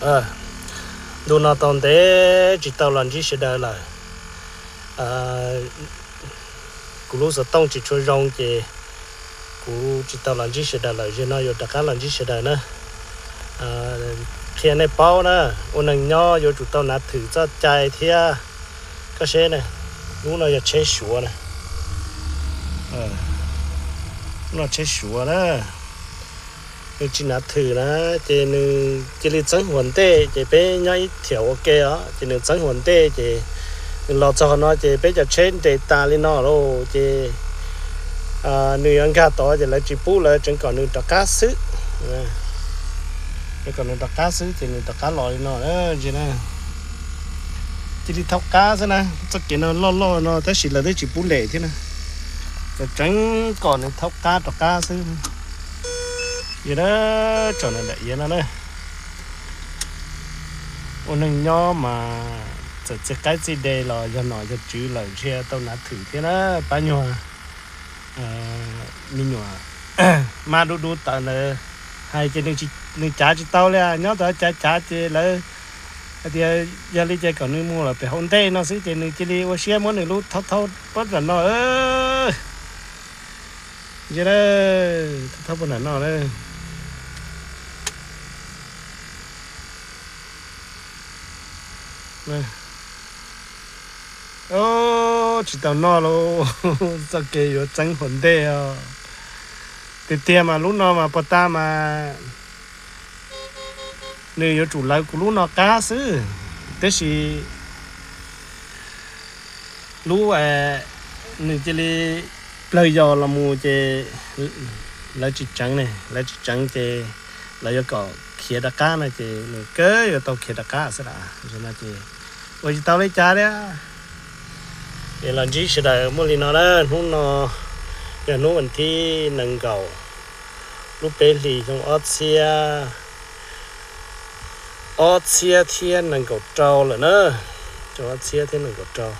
Ntu no tau ntev tsis tau los ntsib sawv daws lawm. Kuv lub xov tooj tsis tshua zoo ces kuv tsis tau los ntsib sawv daws lawm. Zaum no yuav rov qab los ntsib sawv daws na. Qhia nej paub na, ua neeg nyob yuav tsum tau nav thwm txoj cai thiab. Koj seb na, lub no yog tsheb Suav na. Lub no tsheb Suav na, nws tsis nav thwm na, ces nws cia li txeeb huas ntej, ces peb nyob ib thiam ua ke os, ces nws txeeb huas ntej, ces nws los txog no ces peb cov tsheb nres tas li no lauj, ces nws yuav nkag tod ces lawv tsis pub, lawv tseem kom nws rov qab xwb. Kom nws rov qab xwb ces nws rov qab los li no ntag na. Cia li thaub qab xwb na, txoj kev no loj loj no tab sis lawv twb tsis pub lem thiab na. Lawv tseem kom nws thaub qab rov qab xwb. Yog na, tsom na daim iav no na. Ua neeg nyob mas txawm txiv qaib txiv de los yog nom yog tswv lawm ntshe tau nav thwm thiab na. Pab nyuag me nyuam mab dub dub tawv ntawd hais ces nws cav tsis tau li, nyob tod cav cav ces lawv hais tias yog li ces kom nws mus lawm pem hauv ntej no xwb ces nws cia li ua siab muab nws lub thaub thaub pob nram no. Ntsia, thaub thaub pob nram no na. Tsis tau noj lauj, txoj kev yuav txeeb huas ntej os. Tiag tiag mas lub no mas puag ta mas nws yuav tsum lawv kuv lub no qab xwb, tab sis lub nws cia li plawg yos los mus ces lawv tsis tseev ne, lawv tsis tseev ces lawv yuav kom khiav rov qab no ces nws kawg yuav tau khiav rov qab xwb las. Zaum no ces ua tsis tau li cas li. Es los ntsib sawv daws muaj li no na, hnub no yog hnub vas thib nees nkaum lub peb hlis xyoo ob txhiab, ob txhiab thiab nees nkaum rau lawm na, xyoo ob txhiab thiab nees nkaum rau.